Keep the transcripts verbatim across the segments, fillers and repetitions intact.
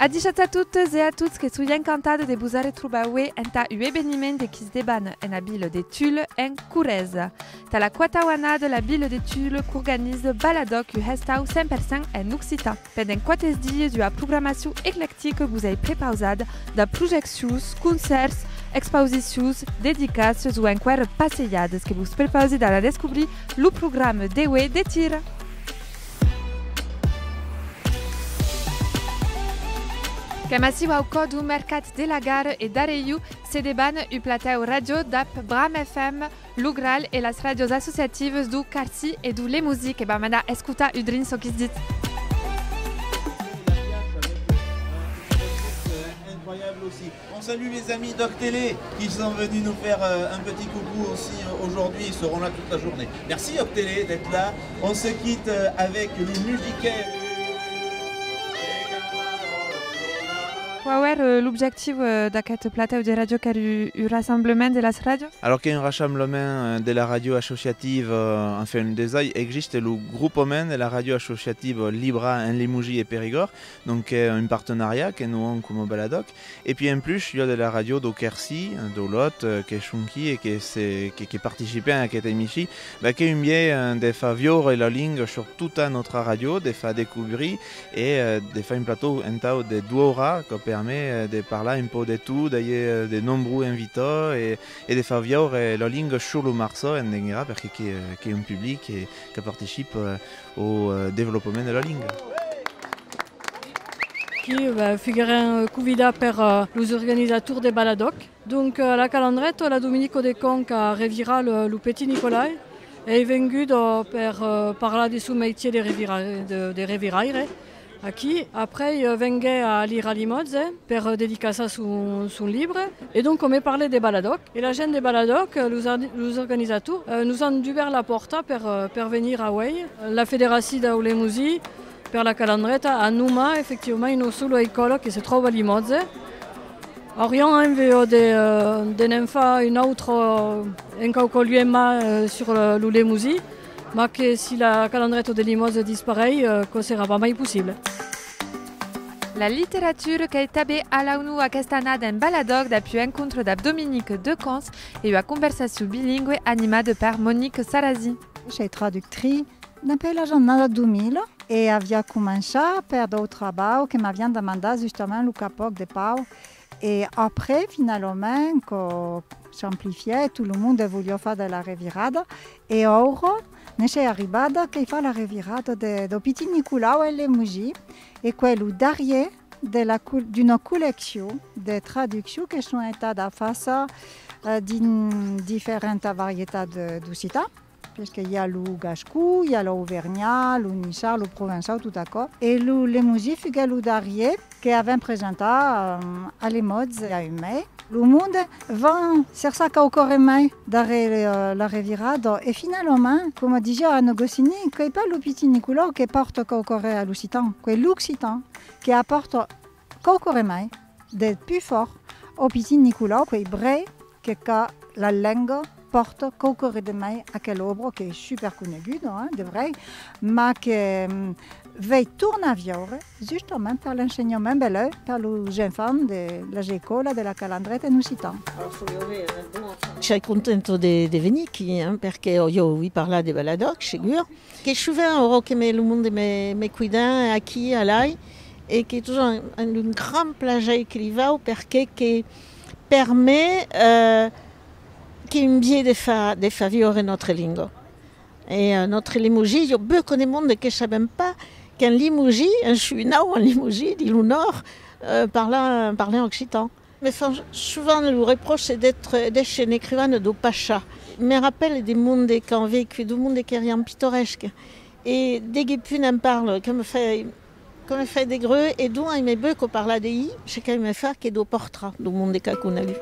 Adishatz a totas e a tots, que soi encantada de vos arretrobar aué entà un eveniment de qui se debana ena vila de Tulle, en Corresa. Tà la quatau annada, la vila de Tulle qu'organiza Baladòc, un hestau cent per cent en occitan. Pendent quate dias, ua programacion eclectica vos ei prepausada, dab projeccions, concèrts, exposicions, dedicaces o enqüèra passejadas. Que vos prepausi d'anar descobrir lo programa d'aué de Tira. Qu'èm aciu au còr deu mercat de la gara e darrèr ieu se debana un platèu ràdio dab Bram F M, lo Gral e las ràdios associativas deu Carcin e deu Lemosin, que vam anar escotar un drin çò qui's ditz. Incroyable aussi. On salue les amis d'Oc Télé qui sont venus nous faire, euh, un petit coucou aussi, euh, aujourd'hui. Ils seront là toute la journée. Merci Oc Télé d'être là. On se quitte, euh, avec le musical. Quau èra, euh, l'objectiu, euh, d'aqueth platèu de ràdio, qu'èra un, un rassemblement de las ràdios? Alors qu'ei un rassemblement, euh, de la ràdio associativa, euh, enfin, desai existe lo gropament de la ràdio associativa libra en Lemosin e Perigòrd, donc qu'ei un partenariat que nos avem coma Baladòc. E puis en plus, i a de la ràdio deu Quercy, deu Lot, euh, que son qui e que se, que, que participen a aquesta emission. Ben, qu'ei un biais, euh, de far viure la lenga sur tota nòstra ràdio, de far descobrir e, euh, de far un platèu entau de doas oras que permet, euh, de parlar un pauc de tot, d'aver, euh, de nombrós invitats e, e de far viure, euh, la lenga sur lo marcha en Enguera, perque que, euh, qu'ei un public que, que participa, euh, au, euh, desvolopament de la lenga. Aquí, ben, fuguèrem, euh, convidats per, euh, los organizators de Baladòc. Donc, euh, la Calandreta, la Dominica Decamps, qu'a revirat lo, lo Petit Nicolau, ei venguda, euh, per, euh, parlar de son mestièr de revira-, de, de reviraire. Aquí, après, euh, venguèc a lire a Limòtges per, euh, dedicaçar son, son libre. E donc, on me parlait de Baladòc. E la gent de Baladòc, euh, los, los organizators, euh, nos an dubèrt la pòrta per, euh, per venir auei. La Federacion deu Lemosin, per la Calandreta, a nomat efectivament una sola escòla que se tròba a Limòtges. Auriam enveja de, euh, de ne'n far un autre, euh, en quauque luec mai, euh, sur le, lo Lemosin, mas que si la Calandreta de Limòtges dispareis, euh, quò serà pas mai possible. La literatura qu'ei tanben a l'aunor aquesta annada en Baladòc dab un encontre dab Dominique Decamps e ua conversacion bilingüe animada per Monique Sarrazin. Sei traductritz dempuei las annadas dos mila e avia començat per dau trabalh que m'avian demandat justament lo capòt de Pau. E après, finalament, quò s'amplifièc, tot lo monde voliá far de la revirada. E aura ne sei arribada qu'ei far la revirada de, dau Pitit Nicolau en Lemosin. E quò ei lo darrier de la col-, d'una colleccion de traduccions que son estadas fasas, eh, dins diferentas varietats de, d'occitan. Puisque i a lo gascon, i a l'auvernhat, lo niçard, lo provençau, tot aquò. E lo lemosin fuguèc lo darrier que avèm presentat, eh, a Limòtges i a un mes. Lo monde van cercar quauquarren mai darrèr, eh, la revirada. E finalament, coma disiá Anna Goscinny, qu'ei pas lo Pitit Nicolau que pòrta quauquarren a l'occitan, qu'ei l'occitan que apòrta quauquarren mai de pus fòrt au Pitit Nicolau, qu'ei vrai que qu'a la lenga pòrta quauquarren de mai aquela òbra qu'ei super coneguda, hein, de vrai, mas que, mm, vei tornar viure justament per l'ensenhament, belèu per los enfants de las escòlas de la Calandreta en occitan. Sei contenta de, de venir aquí, hein, perque, ò, ieu voi parlar de Baladòc, segur. Que sovent, aura que me, lo monde me, me cuida aquí, alai, e que totjorn an un grand plaser que li vau, perque que permet, eh, qu'ei un biais de far, de far viure nòstra lenga. E, eh, nòstre lemosin, i a beucòp de monde que saben pas qu'en Lemosin, en Sunhau, en Lemosin, dins lo nòrd, eh, parlan, parlan occitan. Me fan sovent lo repròche d'èstre, d'èsser un escrivan deu passat. Me rapèle de monde qu'an vescut, deu monde qu'èran pitorèsques. E deguèi puei ne'n parle, que me fai, que me fai de greu, e donc aime beucòp parlar d'ei, çò qu'aime far qu'ei deu pòrtre deu monde qu'a conegut.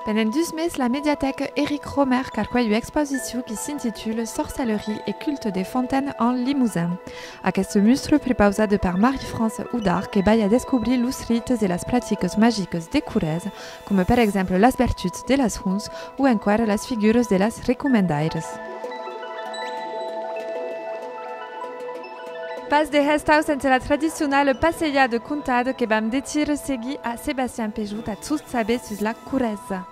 Pendent dus mes, la mediatèca Eric Rohmer qu'arcuelh ua exposicion qui s'intitula Sorcellerie et culte des fontaines en Limousin. Aquesta mustra, prepausada per Marie-France Houdard, que balha descobrir los rites e las practicas magicas de Corresa, coma per exemple las vertuts de las hons o enqüèra las figuras de las recomendaires. Pas de hestau sense la tradicionala passejada contada que vam de tira seguir a Sébastien Pejot a tot saber sus la Corresa.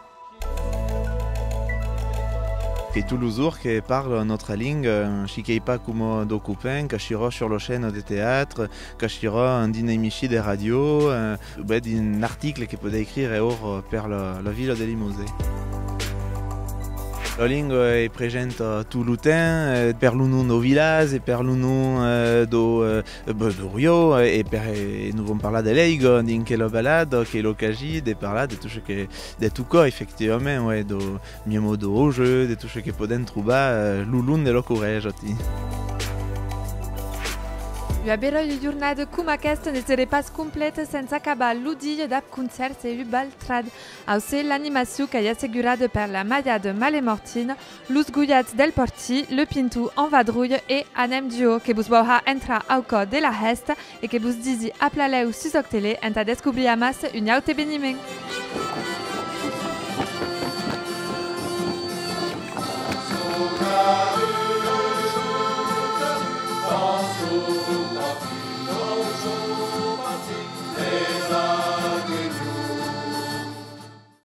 Que tot lo jorn que parla nòstra lenga, eh, si qu'ei pas coma dau copin, qu'assirà sur la scèna de teatre, qu'assirà en dins l'emission de ràdio, eh, ben, dins un article que pòt escriure ora per la, la vila de Limòtges. La lenga ei presenta tot lo temps, eh, per lo nom dau vilatge e per lo nom, eh, dau, eh, ben, dau riu, eh, e per, eh, nos vam parlar de l'aiga dins quela balada, qu'ei l'ocasion de parlar de tot ce que, de tot quò, efectivament, ouais, dau, mièma dau jeu, de tot ce que podem trobar, eh, lo long de la Corresa, ti. Ua beròia jornada coma aquesta ne seré pas completa sens acabar lo dia dab concèrts e un bal trad. Au ser, l'animacion qu'ei assegurada per la Malhada Malemortina, los Goiats del Portin, le Pinton en vadrouilha e Anem Duo, que vos vau har entrar au còr de la hèsta e que vos disi a plan lèu sus Òc Tele entà descobrir amassa un aute eveniment.